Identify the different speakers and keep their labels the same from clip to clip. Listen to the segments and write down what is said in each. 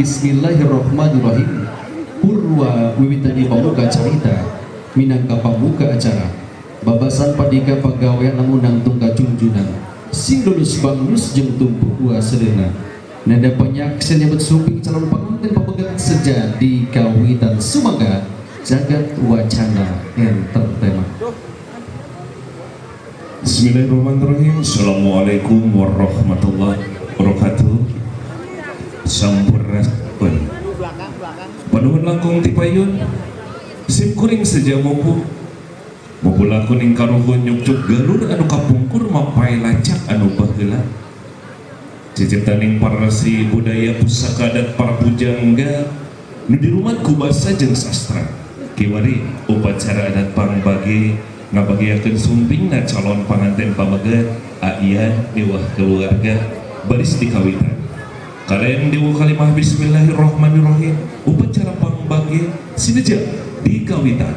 Speaker 1: Bismillahirrahmanirrahim. Purwa wiwitani pamuka carita minangka pambuka acara. Babasan padika pagawean lamun tungka junjunan. Sing lulus banglus jeung tumpuh dua sedeuna. Nada penyak nyebut sumping calon pengantin pamegat seja di kawitan. Sumangga Jagat Wacana Entertainment.
Speaker 2: Bismillahirrahmanirrahim. Assalamualaikum warahmatullahi wabarakatuh. Sampurasun. Panuhun langkung tipayun. Sim kuring seja mopu. Mopu lakuning karuhun nyukcuk galur anu kapungkur mapai lacak anu baheula. Cicitaning parasi budaya pusaka adat para pujangga nu dirumat ku basa jeung sastra. Kiwari upacara adat pangbage ngabagiakeun sumpingna calon panganten pamegat aian miwah keluarga baris dikawitan. Kalian dewa kalimah bismillahirrahmanirrahim, upacara pangbage sineja dikawitan.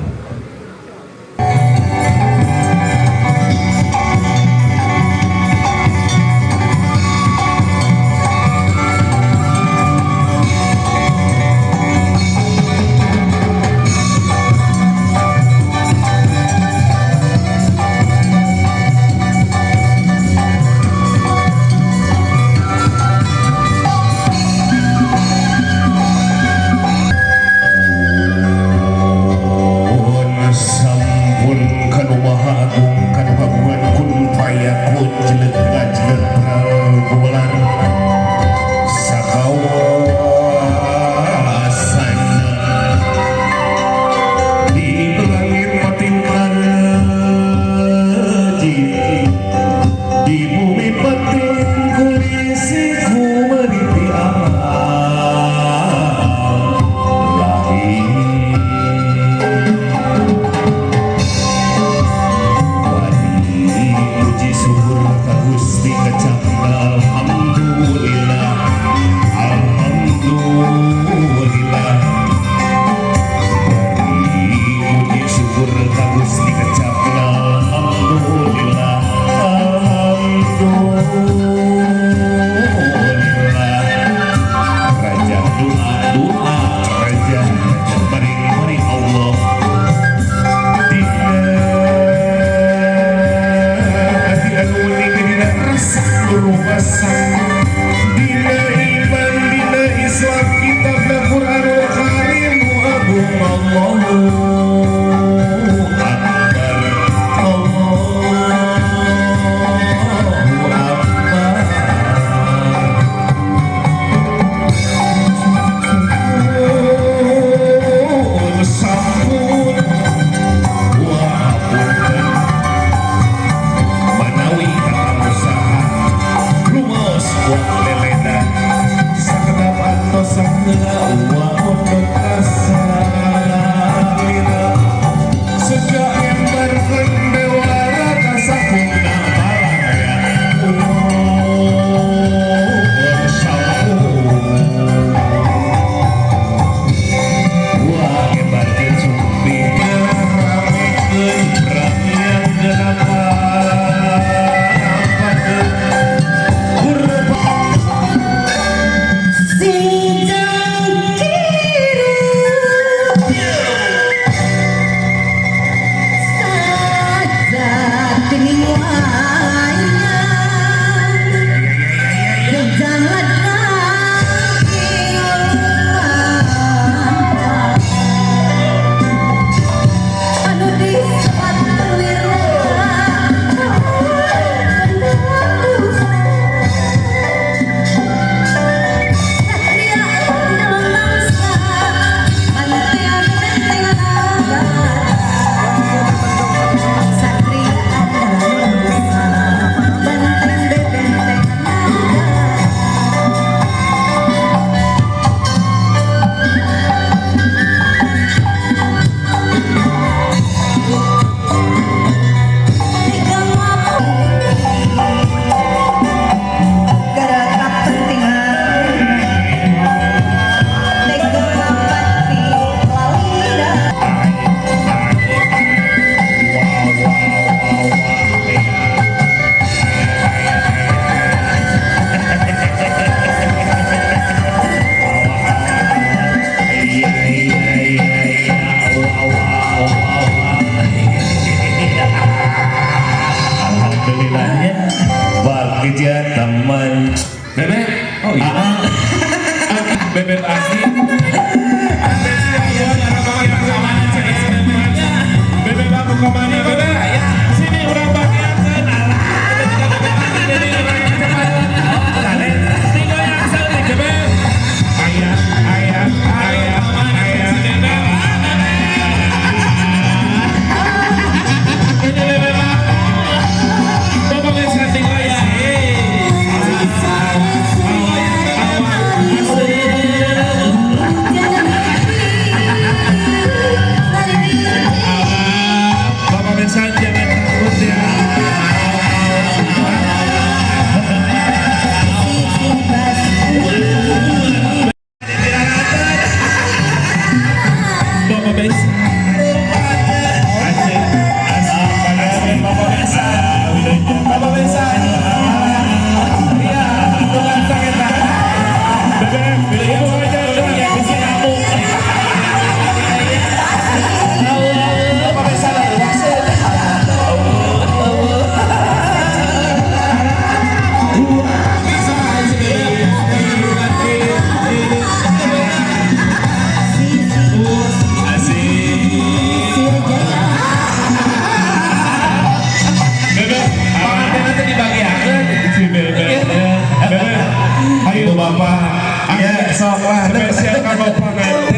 Speaker 3: Sampun kanu maha agung kanu kagungan kun payakun jelek ngajlek bulan sakawasan di langit pating kalejit, di bumi pating kulisi ku meriti amal lahir. Puji syukur ka Gusti kecapna alhamdulillah, alhamdulillah. Puji syukur ka Gusti kecapna alhamdulillah, alhamdulillah. Raja doa doa raja raja maring maring Allah. Dina ati anu uning dina rasa rumasa, dina iman dina Islam kitabna Qur'anul Karim agung Allahu Akbar, Allahu Akbar. Sampun wa hapunten manawi kata usaha rumaos wa lelena sakedap antos saheula wa ondot kasalira sejak embarkeun dewara kasakungna balaya. Sampun wah embarkeun sumping ramekeun ramian genapa.
Speaker 4: Si jangki.
Speaker 3: Bebek, ibu aja.
Speaker 4: Bisa ngamuk.
Speaker 3: Asik. Bebek,
Speaker 4: Panganten nanti dibagiakeun.
Speaker 3: si Bebek. Bebek, ayo
Speaker 4: Ibu bapak.
Speaker 3: Ya,
Speaker 4: sok lah.
Speaker 3: Spesial ka bapak.